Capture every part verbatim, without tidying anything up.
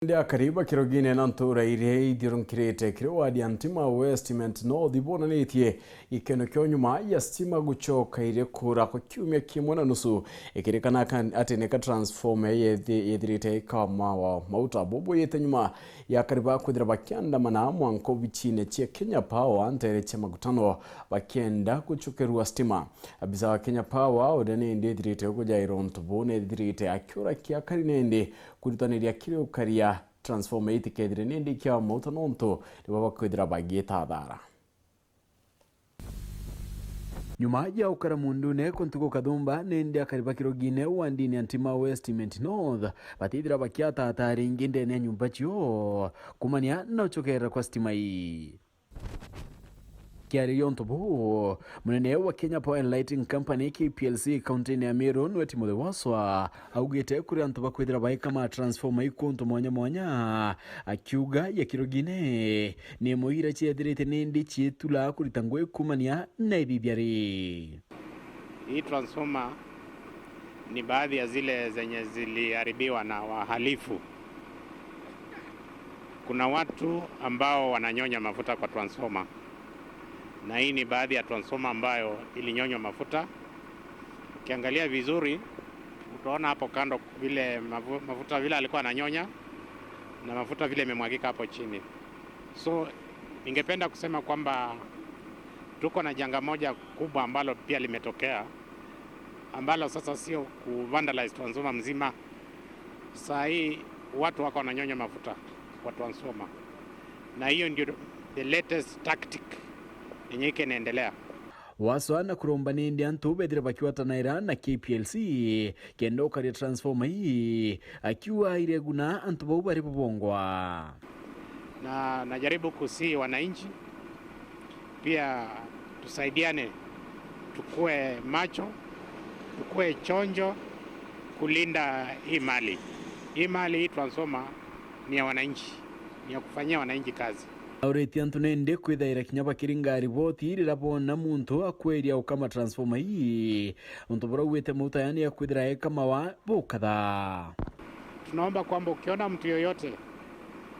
Ndi akari ba Kirogine na ntura iria ithiurunkirite kiri wadi ya Ntima West Imenti North ibonanitie gikeno kio nyuma ya stima gucoka iri kura kwa kiumia kimwe na nusu, ikirikana kan-, ati nika transformer yethi-, yethirite ikamawa mauta bubuyite nyuma ya akari ba kwithira bakiandamana mwanka obichine cia Kenya Power ntere cia Makutano bakienda gucokerua stima. Abisa wa Kenya Power uria nindi ethirite kujaira untu buu nethirite akiurakia akari nindi kuritaniria kiri ukaria transformer itikethire nindi ikiawa mauta nontu nibo bakwithira bagiita athara. Nyuma ya ukara mundune kwa ntuku kathumba, nindi akari ba Kirogine wa ndini ya Ntima West Imenti North batithira bakiatata ringi ndene ya nyumba cio kumania na ucokerera kwa stima ii. Kiariria untu buu, munene wa Kenya Power and Lighting Company, K P L C, kaunti-ini ya Meru, nwe Timothy Waswa, augite kuri antu bakwithira baikama transformer ikuntu mwanya mwanya, akiuga ya Kirogine ni imwe ira ciethirite nindi ciitula kurita ngui kumania na ithithia ri. Hii transformer ni baadhi ya zile zenye ziliharibiwa na wahalifu. Kuna watu ambao wananyonya mafuta kwa transformer, na hii ni baadhi ya transformer ambayo ilinyonywa mafuta. Ukiangalia vizuri, utaona hapo kando vile mafu-, mafuta vile alikuwa ananyonya, na mafuta vile imemwagika hapo chini. So, ningependa kusema kwamba tuko na janga moja kubwa ambalo pia limetokea, ambalo sasa sio ku vandalize transformer mzima. Saa hii watu wako wananyonya mafuta kwa transformer. Na hiyo ndio the latest tactic yenye iko inaendelea. Waswa na kuromba nindi antu bethire bakiwatanaira na K P L C kenda ukaria transformer ii, akiuga ireguna antu bau bari bubongwa. Na najaribu kusihi wananchi pia tusaidiane, tukue macho, tukue chonjo kulinda hii mali. Hii mali, hii transformer ni ya wananchi, ni ya kufanyia wananchi kazi. Auritie antu nindi kwithaira kinya bakiringa riboti riria boona muntu akweria ukama transformer ii, untu buria augite mauta yani akwithira ekamawa bukatha. Tunaomba kwamba ukiona mtu yoyote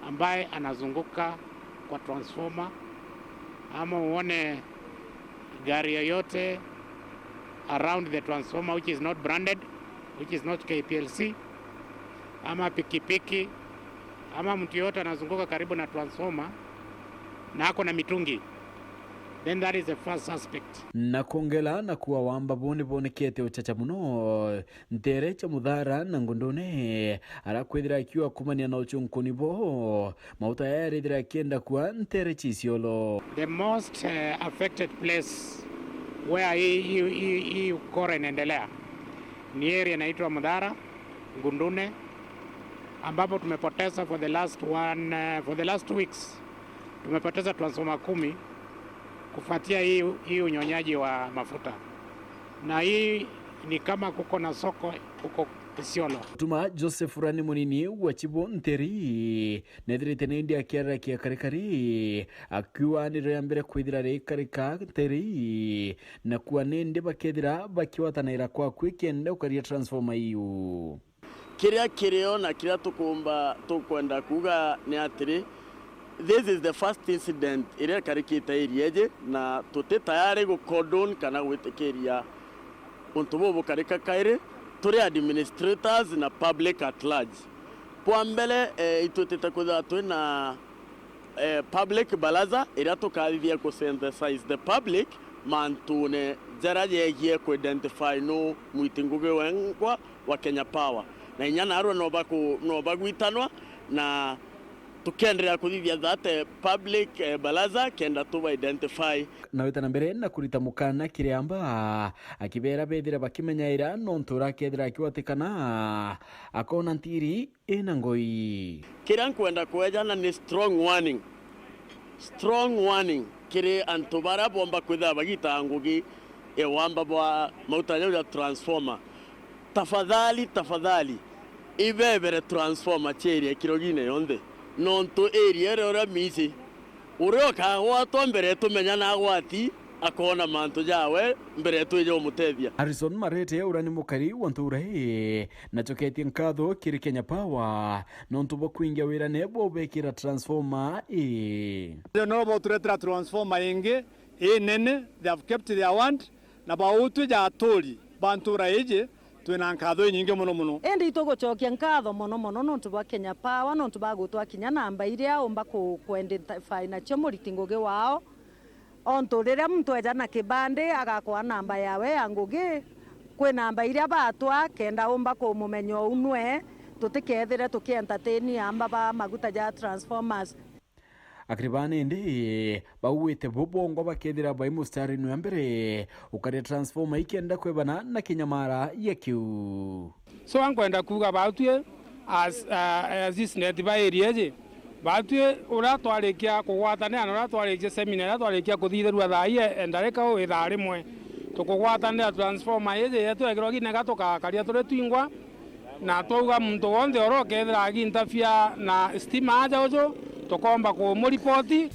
ambaye anazunguka kwa transformer, ama uone gari yoyote around the transformer which is not branded, which is not K P L C, ama pikipiki, ama mtu yoyote anazunguka karibu na transformer na ako na mitungi, then that is the first suspect. Na kwongela na kuwa wamba buu ni bonekete uchacha muno ntere cha Muthara na Ngundune, ara kwithira akiwa kumania na uchunkuni bo, mauta yaya yarithira akienda kuwa ntere cha Isiolo. The most, eh, affected place where hii, hii, hii, hii ukora inaendelea ni area inaitwa Muthara, Ngundune, ambapo tumepoteza for the last one, eh, for the last two weeks, tumepoteza transformer kumi kufuatia hii, hii unyonyaji wa mafuta. Na hii ni kama kuko na soko huko Isiolo. Tuma Joseph Rani Munini wa Chibo Nteri, nethirite nindi akiarira kia karikari, akiuga ni ria mbere kwithira rikarika Nteri, na kuwa nindi bakethira bakiwatanaira kwaku kenda ukaria transformer iu. Kiria kirio na kiria tukumba, tukwenda kuuga ni atiri, this is the first incident iria ikarikite area iji, na tuti tayari gu condone kana gwitikiria untu buu bukarika kairi, turi administrators na public at large. Kwa mbere, eh, itwitite kwithirwa twina eh, public baraza iria tukathithia ku sensitize the public mantune jaria jegie ku identify nu mwiti ngugi wengwa wa Kenya Power. Na inya narua no baku-, no bagwitanwa na tukenderea kuthithia that, eh, public, eh, baraza kenda tuba identify. Na wita na mbere na kurita mukana kiri amba, akibera bethire bakimenyaira nontu urakethira akiwatikana akona ntiri ina ngoi. Kiria nkwenda kwejana ni strong warning. Strong warning kiri antu baria bomba kwithira bagitaga ngugi ya wamba bwa mauta jau ja transformer. Tafadhali, tafadhali, ibebere transformer cia area Kirogine yonthe. Nontu area iria uria mici, uria ukagwatwa mbere tumenya na agwati, Akoona mantu jawe mbere twije umutethia. Harrison Marete uria ni mukari wa ntuura ii, nacoketie nkatho kiri Kenya Power nontu bwa kwingia wirane bwa ubekira transformer ii. No boturetera transformer ingi inene, they have kept their word, na bautwi ja aturi ba ntuura iji, twina nkatho inyingi mono mono. Indi itugucokia nkatho mono mono nontu bwa Kenya Power, nontu ba gutwa kinya namba iria umba ku-, ku-identify nacio muriti ngugi wao. Ontu riria muntu eja na kibandi, agakwa namba yawe ya ngugi, kwi namba iria batwa, kenda umba kumumenya uu nwe, tutikethire tukientertain amba ba maguta ja transformers. Akiri bana indi bauite bo bongwa bakethira bai mustarini wa mbere ukaria transformer ikenda kwebana na kinyamara gia kiu. So, ankwenda kuuga baatwi as, uh, as this net ba area iji, baatwi uria twarikia kugwatanira na uria twarikia seminar iria twarikia kuthithirua thaa ii, endarika uu ithaa rimwe, tukugwatanira transformer iji yetu ekirwa ginega tukakaria turi twingwa, na twauga muntu wonthe uria ukethira agintafia na stima aja uju, tukomba kumuripoti.